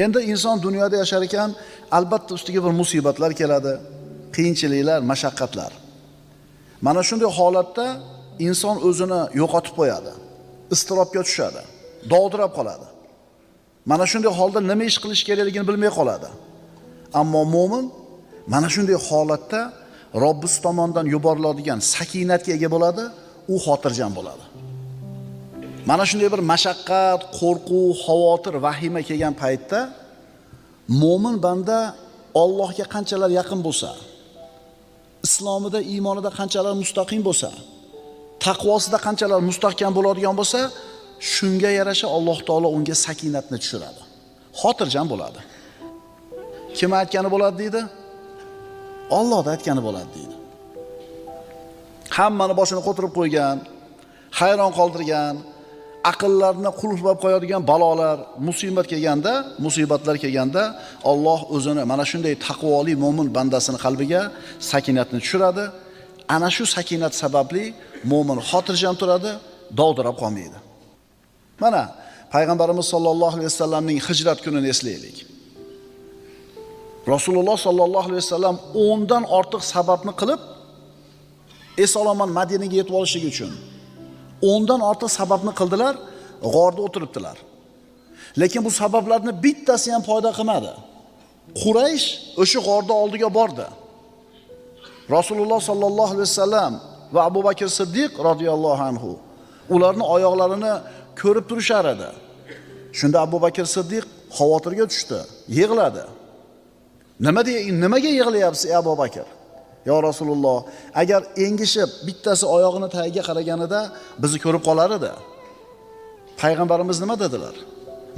Endi inson dunyoda yashar ekan, albatta ustiga bir musibatlar keladi, qiyinchiliklar, mashaqqatlar. Mana shunday holatda inson o'zini yo'qotib qo'yadi, iztirobga tushadi, dovdirab qoladi. Mana shunday holda nima ish qilish kerakligini bilmay qoladi. Ammo mo'min mana shunday holatda Robbisi tomonidan yuboriladigan sakinatga ega bo'ladi, u xotirjam bo'ladi. Mana shunday bir mashaqqat, qo'rquv, xavotir, vahima kelgan paytda mo'min banda Allohga qanchalar yaqin bo'lsa, islomida, iymonida qanchalar mustaqim bo'lsa, taqvosida qanchalar mustahkam bo'ladigan bo'lsa, shunga yarasha Alloh taolo unga sakinatni tushiradi. Xotirjam bo'ladi. Kim aytgani bo'ladi deydi? Allohning aytgani bo'ladi deydi. Hammani boshini qo'tirib qo'ygan, hayron qoldirgan, aqllarni qulflab qo'yadigan balolar, musibat kelganda, musibatlar kelganda Alloh o'zini mana shunday taqvoli mo'min bandasini qalbiga sakinatni tushiradi. Ana shu sakinat sababli mo'min xotirjam turadi, dovdirab qolmaydi. Mana Payg'ambarimiz sollallohu alayhi vasallamning hijrat kunini eslaylik. Rasululloh sollallohu alayhi vasallam 10 dan ortiq sababni qilib eson-omon Madinaga yetib olishligi uchun 10 dan ortiq sababni qildilar, g'orda o'tiribdilar. Lekin bu sabablarni bittasi ham foyda qilmadi. Quraysh o'sha g'orda oldiga bordi. Rasululloh sollallohu alayhi vasallam va Abu Bakr Siddiq radhiyallohu anhu ularni oyoqlarini ko'rib turishar edi. Shunda Abu Bakr Siddiq xavotirga tushdi, yig'ladi. Nimaga yig'layapsiz ey Abu Bakr? Ya Rasululloh, agar engishib bittasi oyog'ini tagiga qaraganida bizni ko'rib qolar edi. Payg'ambarimiz nima dedilar?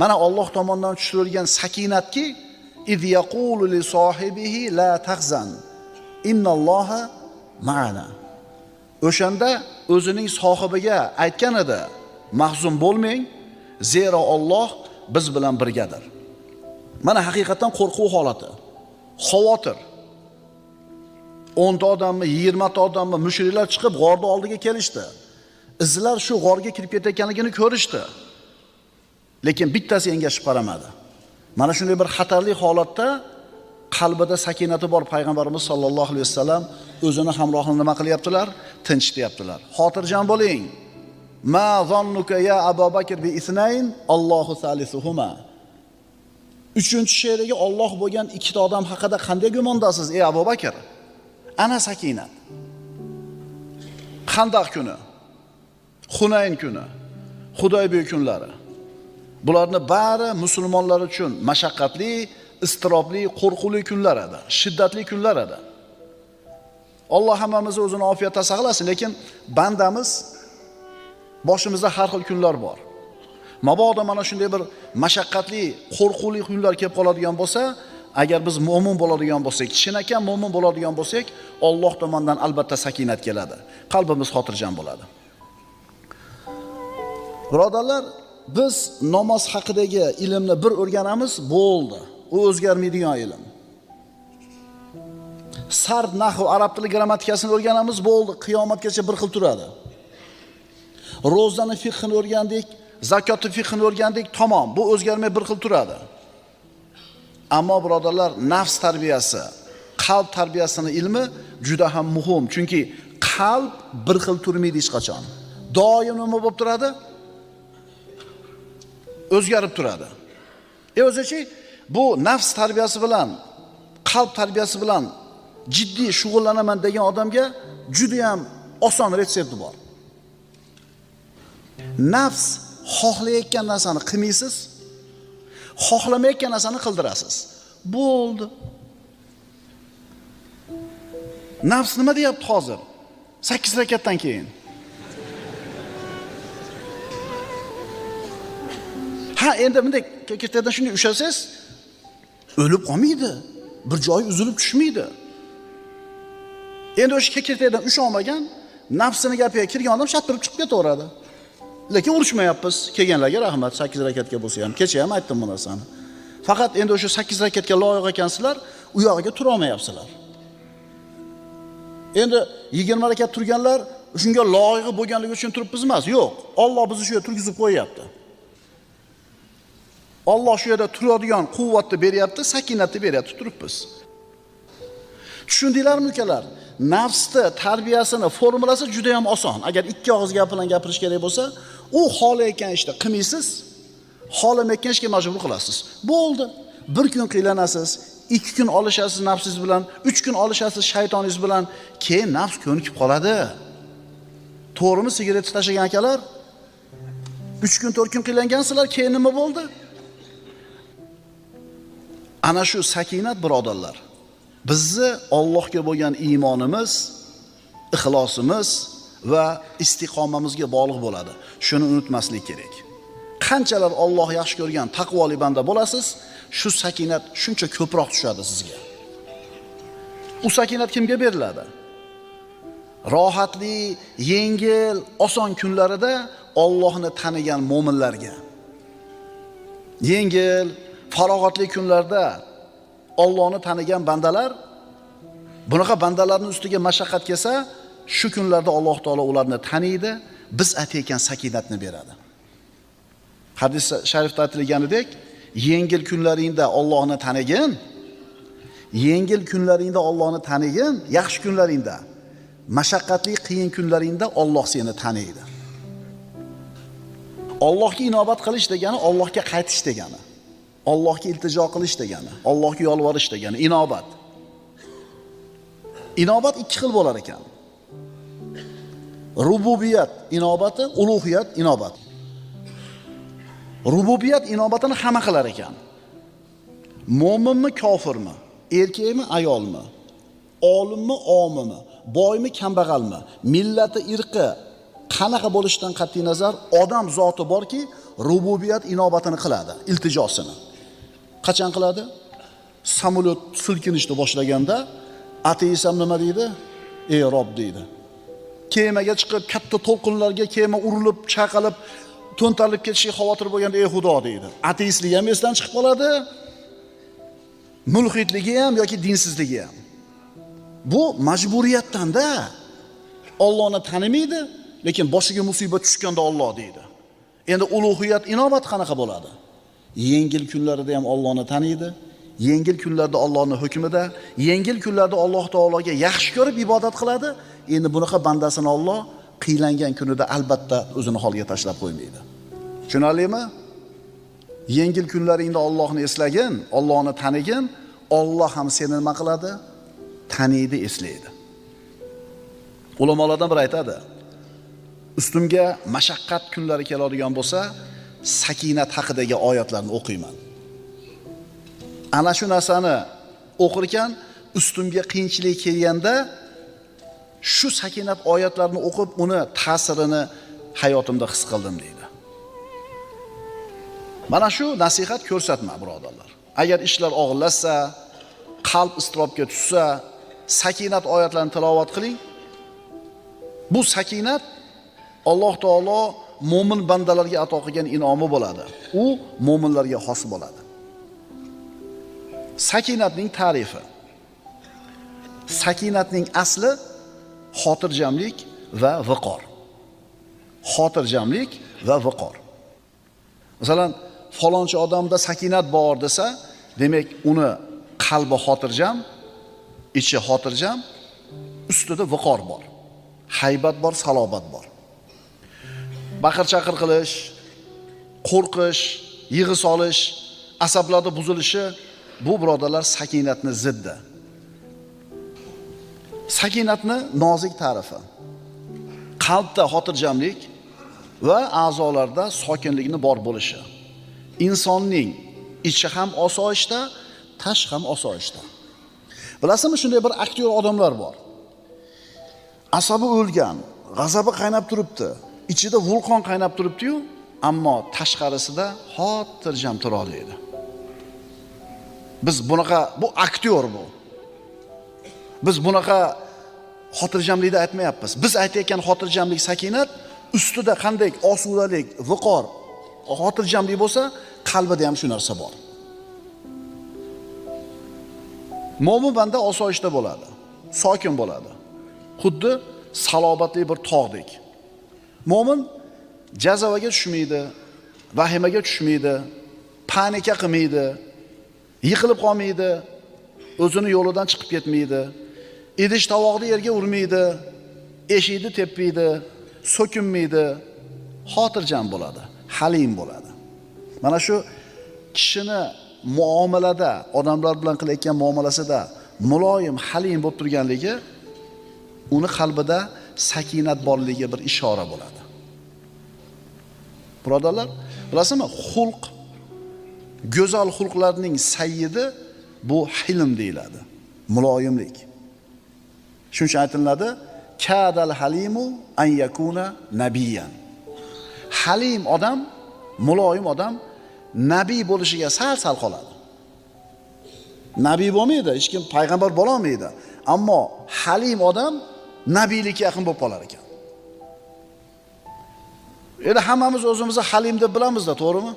Mana Alloh tomonidan tushirilgan sakinatki, iz yaqulu li sohibihi la tahzan innalloha ma'ana. O'shanda o'zining sohibiga aytgan edi, mahzun bo'lmang, zero Alloh biz bilan birgadir. Mana haqiqatan qo'rquv holati, xavotir. 10 ta odammi, 20 ta odammi mushriklar chiqib g'orda oldiga kelishdi. Izlar shu g'orga kirib ketayotganligini ko'rishdi. Lekin bittasi engashib qaramadi. Mana shunday bir xatarli holatda qalbida sakinati bor Payg'ambarimiz sollallohu alayhi vasallam o'zini hamrohini nima qilyaptilar? Tinchityaptilar. Xotirjam bo'ling. Ma zannuka ya Abu Bakr bi isnayn Allohu salisuhuma. Uchinchi sherigi Alloh bo'lgan ikkita odam haqida qanday gumondasiz ey Abu Bakr? Ana sakinat. Xandaq kuni, Hunayn kuni, Hudaybiya kunlari. Bularni bari musulmonlar uchun mashaqqatli, iztirobli, qo'rquvli kunlar edi, shiddatli kunlar edi. Alloh hammamizni o'zini ofiyatda saqlasin, lekin bandamiz boshimizda har xil kunlar bor. Mabodo mana shunday bir mashaqqatli, qo'rquvli kunlar kelib qoladigan bo'lsa, agar biz mo'min bo'ladigan bo'lsak, chinakam mo'min bo'ladigan bo'lsak, Alloh tomonidan albatta sakinat keladi. Qalbimiz xotirjam bo'ladi. Birodarlar, biz namoz haqidagi ilmni bir o'rganamiz, bo'ldi. U o'zgarmaydigan ilm. Sarf, nahv, arab tili grammatikasini o'rganamiz, bo'ldi. Qiyomatgacha bir xil turadi. Ro'zani fiqhini o'rgandik, zakotni fiqhini o'rgandik, tamom. Bu o'zgarmay bir xil turadi. Ammo birodarlar, nafs tarbiyasi, qalb tarbiyasini ilmi juda ham muhim. Chunki qalb bir xil turmaydi hech qachon. Doim nima bo'lib turadi? O'zgarib turadi. O'zichi bu nafs tarbiyasi bilan, qalb tarbiyasi bilan jiddiy shug'ullanaman degan odamga juda ham oson retsepti bor. Nafs xohlayotgan narsani qilmaysiz, xohlamayotgan narsani qildirasiz. Bo'ldi. Nafs nima deyapti hozir? 8 rakatdan keyin. Ha, endi bunday kekirtadan shunday ushlasangiz, o'lib qolmaydi. Bir joyi uzilib tushmaydi. Endi o'sha kekirtadan usha olmagan, nafsini gapiga kirgan odam shattirib chiqib ketaveradi. Lekin urushmayapmiz. Kelganlarga rahmat, 8 rakatga bo'lsa ham. Kecha ham aytdim bu narsani. Faqat endi o'sha 8 rakatga loyiq ekansizlar, u yog'iga tura olmayapsizlar. Endi 20 rakat turganlar shunga loyiq bo'lganligi uchun turibmiz emas. Yo'q, Alloh bizni shu yerga turgizib qo'yapti. Alloh shu yerda turadigan quvvatni beryapti, sakinatni beryapti, turibmiz. Tushundinglarmi ukalar? Nafsni tarbiyasini formulasi juda ham oson. Agar ikki og'iz gap bilan gapirish kerak bo'lsa, u xohlayotgan ishni qilmaysiz, xohlamayotgan ishga majbur qilasiz. Bo'ldi. Bir kun qiylanasiz, 2 kun olishasiz nafsingiz bilan, 3 kun olishasiz shaytoningiz bilan, keyin nafs ko'nikib qoladi. To'g'rimi sigaret tashlagan akalar? 3 kun 4 kun qiylangansizlar, keyin nima bo'ldi? Ana shu sakinat birodarlar. Bizni Allohga bo'lgan iymonimiz, ixlosimiz va istiqomamizga bog'liq bo'ladi. Shuni unutmaslik kerak. Qanchalar Alloh yaxshi ko'rgan taqvoli banda bo'lasiz, shu sakinat shuncha ko'proq tushadi sizga. U sakinat kimga beriladi? Rohatli, yengil, oson kunlarida Allohni tanigan mo'minlarga. Yengil, farog'atli kunlarda Allohni tanigan bandalar, bunaqa bandalarning ustiga mashaqqat kelsa, shu kunlarda Alloh taolo ularni taniydi, biz aytayotgan sakinatni beradi. Hadis sharifda aytilganidek, yengil kunlaringda Allohni tanigin, yengil kunlaringda Allohni tanigin, yaxshi kunlaringda, mashaqqatli qiyin kunlaringda Alloh seni taniydi. Allohga inobat qilish degani Allohga qaytish degani. Allohga iltijo qilish degani, Allohga yolvorish degani, inobat. Inobat ikki xil bo'lar ekan. Rububiyat inobati, ulug'iyat inobat. Rububiyat inobatini hamma qilar ekan. Mo'minmi, kofirmi, erkakmi, ayolmi, olimmi, omimi, boymi, kambag'almi, millati, irqi qanaqa bo'lishidan qat'iy nazar odam zoti borki, rububiyat inobatini qiladi, iltijosini. Qachon qiladi? Samolyot silkinishni boshlaganda ateist ham nima deydi? Ey Rob deydi. Kemaga chiqib katta to'lqinlarga kema urilib, chaqalib, to'ntarilib ketishiga xavotir bo'lganda ey Xudo deydi. Ateistligi ham esdan chiqib qoladi, mulhidligi ham yoki dinsizligi ham. Bu majburiyatdan-da. Allohni tanimaydi, lekin boshiga musibat tushganda Alloh deydi. Endi ulug'iyat inobat qanaqa bo'ladi? Yengil kunlarida ham Allohni taniydi, yengil kunlarda Allohning hukmida, yengil kunlarda Alloh taologa yaxshi ko'rib ibodat qiladi. Endi bunaqa bandasini Alloh qiylangan kunida albatta o'zini holga tashlab qo'ymaydi. Tushunarlimi? Yengil kunlaringda Allohni eslagin, Allohni tanigin, Alloh ham seni nima qiladi? Taniydi, eslaydi. Ulamolardan biri aytadi: ustimga mashaqqat kunlari keladigan bo'lsa, sakinat haqidagi oyatlarni o'qiyman. Ana shu narsani o'qirkan, ustimga qiyinchilik kelganda shu sakinat oyatlarini o'qib, uni ta'sirini hayotimda his qildim deydi. Mana shu nasihat ko'rsatma, birodarlar. Agar ishlar og'irlashsa, qalb iztirobga tushsa, sakinat oyatlarini tilovat qiling. Bu sakinat Alloh taolo mo'min bandalarga ato qilgan in'omi bo'ladi. U mo'minlarga xos bo'ladi. Sakinatning ta'rifi. Sakinatning asli xotirjamlik va viqor. Xotirjamlik va viqor. Masalan, falonchi odamda sakinat bor desa, demak uni qalbi xotirjam, ichi xotirjam, ustida viqor bor. Haybat bor, salobat bor. Baqir-chaqir qilish, qo'rqish, yig'i solish, asablarda buzilishi bu birodarlar sakinatni ziddi. Sakinatni nozik ta'rifi. Qalbda xotirjamlik va a'zolarda sokinlikni bor bo'lishi. Insonning ichi ham osoyishta, tash ham osoyishta. Bilasizmi, shunday bir aktyor odamlar bor. Asabi o'lgan, g'azabi qaynab turibdi, ichida vulqon qaynab turibdi-yu, ammo tashqarisida xotirjam tura oladi. Biz bunaqa, bu aktyor bu. Biz bunaqa xotirjamlikni aytmayapmiz. Biz aytayotgan xotirjamlik, sakinat ustida qanday osudalik, viqor, xotirjamlik bo'lsa, qalbida ham shu narsa bor. Mo'min banda osoyishta bo'ladi, sokin bo'ladi. Xuddi salobatli bir tog'dek. Mo'min jazavaga tushmaydi, vahimaga tushmaydi. Panika qilmaydi, yiqilib qolmaydi, o'zini yo'lidan chiqib ketmaydi, idish tovoqni yerga urmaydi, eshikni tepmaydi, so'kinmaydi, xotirjam bo'ladi, halim bo'ladi. Mana shu kishini muomalada, odamlar bilan qilayotgan muomalasida muloyim, halim bo'lib turganligi uni qalbida sakinat borligiga bir ishora bo'ladi. Birodarlar, bilasizmi, xulq, go'zal xulqlarning sayyidi bu hilm deyiladi, muloyimlik. Shuning uchun aytiladi, kadal halimu an yakuna nabiyyan. Halim odam, muloyim odam nabiy bo'lishiga sal-sal qoladi. Nabiy bo'lmaydi, hech kim payg'ambar bo'la olmaydi. Ammo halim odam nabiylikka yaqin bo'lib qolar ekan. Endi hammamiz o'zimizni halim deb bilamiz-da, to'g'rimi?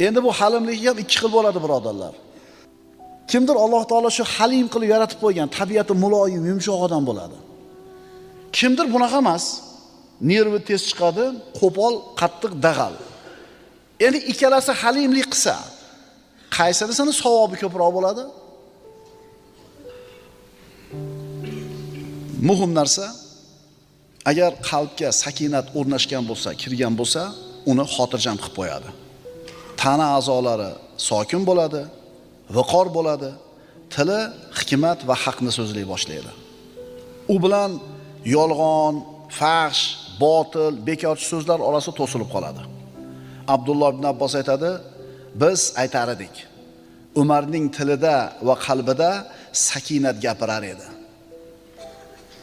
Endi bu halimlik ham ikki xil bo'ladi, birodarlar. Kimdir Alloh taolo shu halim qilib yaratib qo'ygan, tabiati muloyim, yumshoq odam bo'ladi. Kimdir bunaqa emas. Nervi tez chiqadi, qo'pol, qattiq, dag'al. Endi ikkalasi halimlik qilsa, qaysinisini savobi ko'proq bo'ladi? Muhim narsa, agar qalbga sakinat o'rnashgan bo'lsa, kirgan bo'lsa, uni xotirjam qilib qo'yadi. Tana a'zolari sokin bo'ladi, viqor bo'ladi, tili hikmat va haqni so'zlay boshlaydi. U bilan yolg'on, fahsh, botil, bekorchi so'zlar orasi to'silib qoladi. Abdulloh ibn Abbos aytadi, biz aytar edik, Umarning tilida va qalbida sakinat gapirar edi.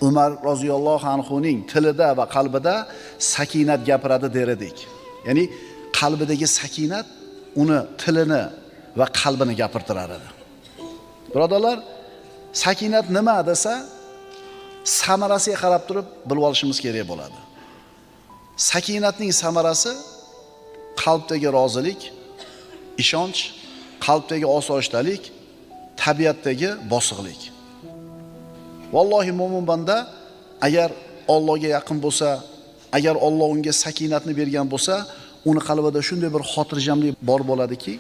Umar roziyallohu anhuning tilida va qalbida sakinat gapiradi der edik. Ya'ni qalbidagi sakinat uni tilini va qalbini gapirtirar edi. Birodarlar, sakinat nima desa, samarasiga qarab turib bilib olishimiz kerak bo'ladi. Sakinatning samarasi qalbdagi rozilik, ishonch, qalbdagi osoyishtalik, tabiatdagi bosiqlik. Vallohi mo'min banda agar Allohga yaqin bo'lsa, agar Alloh unga sakinatni bergan bo'lsa, uni qalbida shunday bir xotirjamlik bor bo'ladiki,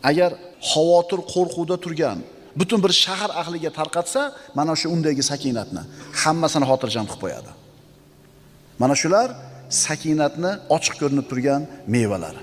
agar xavotir, qo'rquvda turgan butun bir shahar ahliga tarqatsa, mana shu undagi sakinatni hammasini xotirjam qilib qo'yadi. Mana shular sakinatni ochiq ko'rinib turgan mevalari.